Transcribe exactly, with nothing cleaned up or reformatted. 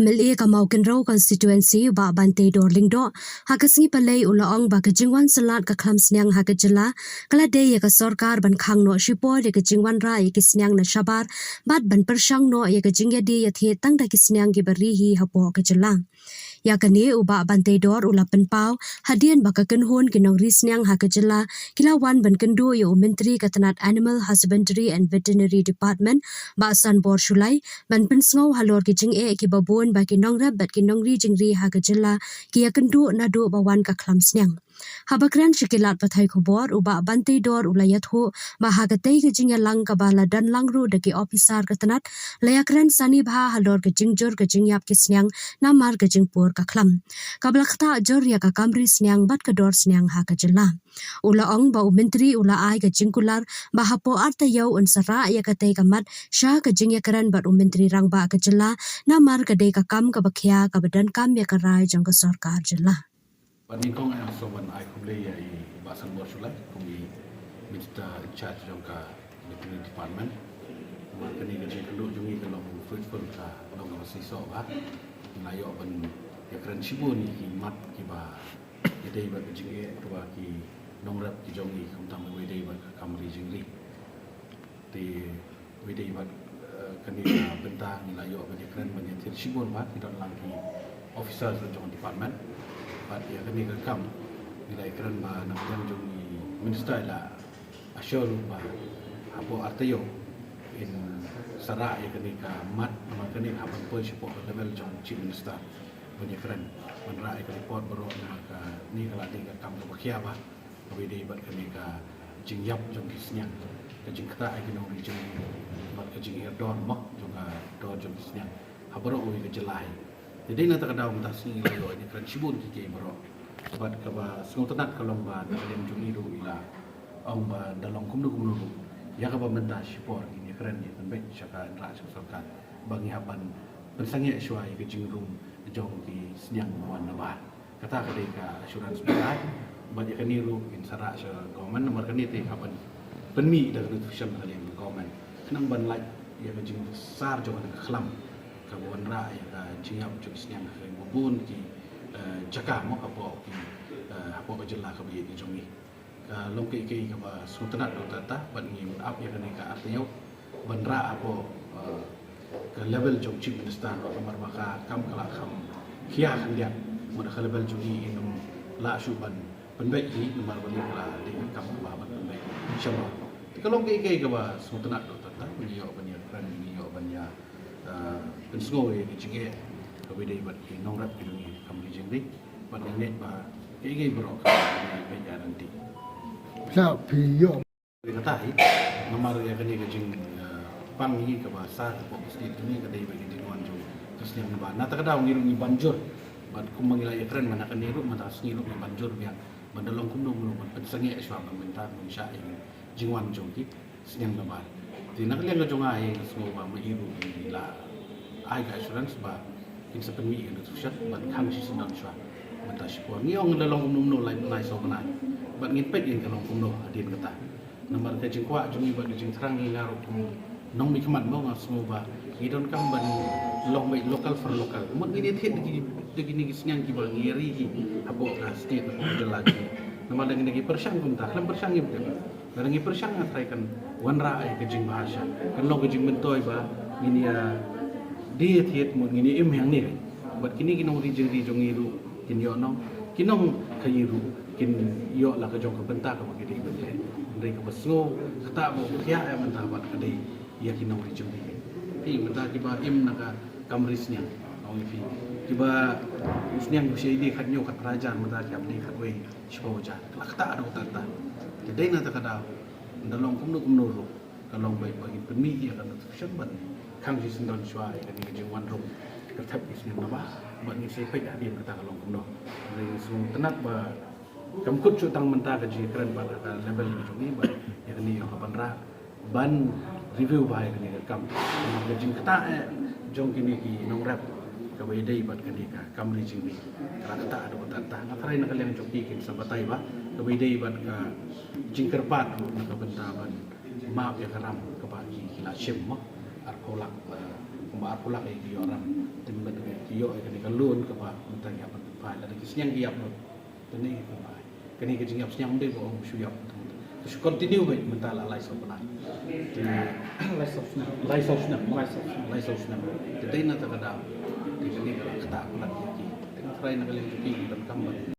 M L A ka Mawkynrew constituency u Bah Banteidor Lyngdoh, ha ka sngi Palei u la ong ba ka jingwan syllat ka khlam sniang ha ka jylla, ka la dei ïa ka sorkar ban khang noh shipor ïa ka jingwanrah ïa ki sniang na shabar, bad ban pyrshang noh ïa ka jingïadie ïathied tang da ki sniang kiba ri hi hapoh ka jylla. Ïa kane u Bah Banteidor u la pynpaw, hadien ba ka kynhun ki nongri sniang ha ka jylla, ki la wan ban kynduh ïa u Myntri ka tnat Animal Husbandry and Veterinary Department, Bah Sanbor Shullai, ban pynsngew halor ki jingeh kiba bun ba ki nongrep bad ki nongri jingri ha ka jylla, ki ïakynduh naduh ba wan ka khlam sniang. Haba kren sha ki lad pathai khubor, u Bah Banteidor u la ïathuh, ba ha katei ka jingïalang kaba la don lang ruh da ki ophisar ka tnat, la ïakren sani bha halor ka jingjur ka jingïap ki sniang, namar ka jingpur ka khlam. Kaba la ktah jur ïa ka kam ri sniang bad ka dor sniang ha ka jylla. U la ong ba u Myntri u la ai ka jingkular, ba hapoh ar taïew un sa rah ïa katei ka mat, sha ka jingïakren bad u Myntri Rangbah ka jylla, namar ka dei ka kam kaba khia kaba donkam ïa ka rai jong ka sorkar jylla. Bad nyngkong nga sngewbha ban ai khublei ïa i Bah Sanbor Shullai, kum i Minister in charge jong ka Veterinary Department. Namar kane ka jingkynduh jong i ka long fruitful, ka long kaba shisha bha. Nga ïoh ban ïakren shibun ïa ki mat kiba ïadei bad ka jingeh kaba ki nongrep ki jong i, kumta ba ïadei bad ka kam ri jingri. Te ïadei bad, eh, kane ka bynta ngi la ïoh ban ïakren ban ïathied shibun bha, ki don lang ki officer jong department. Bad ïa kane ka kam ngi la ïakren ba na ka liang jong i Minister i la assure ruh ba hapoh ar taïew in sa rah ïa kane ka mat, namar kane ka hap ban poi shapoh ka level jong Chief Minister ban ïakren, ban rah ïa ka report baroh, namar kane ka la dei ka kam kaba khia bha. Kaba ïadei bad kane ka jingïap jong ki sniang, ka jingktah ïa ki nongri jingri, bad ka jinghiar dor mo jong ka dor jong ki sniang ha baroh kawei ka jylla hi. Te dei na kata ka daw mynta ka sngi ngi la ïoh ïakren shibun kiei kiei baroh. Bad kaba sngewtynnat ka long ba na ka liang jong i ruh i la ong ba da long kumno kumno ruh, ïa kaba mynta shipor ngin ïakren, ïa pynbeit sha ka, ïa ka sorkar, ba ngi hap ban pynsangeh shuwa ïa ka jingrung jong ki sniang ba wan nabar. Kata ka dei ka assurance ba ngi ai. Bad ïa kane ruh in sa rah sha government, namar kane te ka ban pynmih da ka notification na ka liang ka government, khnang ban lait ïa ka jingsar jong ka khlam kaba wanrah ïa ka jingïap jong ki sniang ha kaba bun ki, eh, jaka mo hapoh ki, eh, hapoh ka jylla kaba ïeit ka jong ngi. Ka long kaei kaei kaba sngewtynnat ruh tata, bad ngin ap ïa kane ka ar taïew ban rah hapoh, eh, ka level jong Chief Minister, namar ba ka kam ka la kham khia khyndiat. Mut ha ka level jong i ngim lah shuh ban pynbeit hi, namar ba ngi la dei ka kam kaba ban pynbeit sha bor. Te ka long kaei kaei kaba sngewtynnat ruh tata, ngi ïoh ban ïakren, ngi ïoh ban ïa, eh, pynsngew ïa ki jingeh kaba ïadei bad ki nongrep ki jong ngi, kam ki jingri. Bad nga ngeit ba kiei kiei baroh ka dei ban ïa lynti. Sa phi ïoh. Kata hi, namar ïa kane ka jing, eh, pang hi kaba sar hapoh ka state jong ngi ka dei bad ka jingwan jong ka sniang nabar. Na kata ka daw ngi ruh ngi ban jur. Bad kumba ngi la ïakren mynta kane ruh, mynta ka sngi ruh ngi ban jur biang ban da long kumno kumno ban pynsangeh shuwa ban mynta ban shah ïa ka jingwan jong ki sniang nabar. Te na ka liang ka jong nga, nga sngew ba ma i ruh i la ai ka assurance ba kin sa pynmih ïa ka notification ban khang shisyndon shuwa mynta shipor. Ngi ong da long kumno kumno, lai bnai saw bnai, bad ngin peit ïa ka long kumno hadien kata. Namar ka jingkwah jong ngi bad ka jingthrang jong ngi nga ruh kum nongmihkhmat mo, nga sngew ba ngi donkam ban long beit local for local. Mut ngin ïathied da ki, da kine ki sniang kiba ngi ri hi hapoh ka state, hapoh ka jylla jong ngi. Namar lada ngi pyrshang kumta, khlem pyrshang ngim tip. Lada ngi pyrshang nga tharai kan wanrah ïa ka jingbha sha, kan long ka jingmyntoi ba ngin ïa die thied, mut ngin ïa im hangne. Bad kine ki nongri jingri jong ngi ruh kin ïoh nong, ki nongkhaïi ruh kin ïoh la ka jong ka bynta kaba ki dei ban leh. Hynrei kaba sngew kata ba u thiah ïa mynta bad ka dei ïa ki nongri jingri. Phi mynta kiba im na ka kam ri sniang, ong ïa phi, kiba sniang ki shu die khathynñiew khathynriew hajar, mynta ki hap die khatwei shiphew hajar. La kata haduh katta katta. Te dei na kata ka daw, ynda long kumno kumno ruh, ka long beit ba ngin pynmih ïa ka notification ban khang shisyndon shuwa ïa kane ka jingwan rung kyrthep ki sniang nabar, bad ngin sa peit hadien kata ka long kumno. Hynrei nga sngewtynnat ba kam kut shuh tang mynta ka jingkren bad ha ka level ka jong ngi, bad ïa kane ïa ka ban rah ban review bha ïa kane ka kam. Namar ka jingktah eh jong kine ki nongrep kaba ïadei bad kane ka kam ri jingri, ka la ktah haduh katta katta. Nga tharai na ka liang jong ki kin sa batai bha kaba ïadei bad ka jingkyrpad ruh na ka bynta ban map ïa ka ram kaba ki, ki la shim mo, arphew lak, eh, kumba arphew lak ïa ki ïoh ram. Te mynta ki ïoh ïa kane ka loan kaba mynta ki hap ban pynphai, lada ki sniang ki ïap lut. Te kane ka pynphai. Kane ka jingïap sniang ym dei ba ong shu ïap. Te shu continue beit mynta la lai saw bnai. Te lai saw snem. Lai saw snem. Lai saw snem. Lai saw snem. Te dei na kata ka daw. Te kane ka la ktah palat ïa ki. Te nga tharai na ka liang jong ki ki donkam ban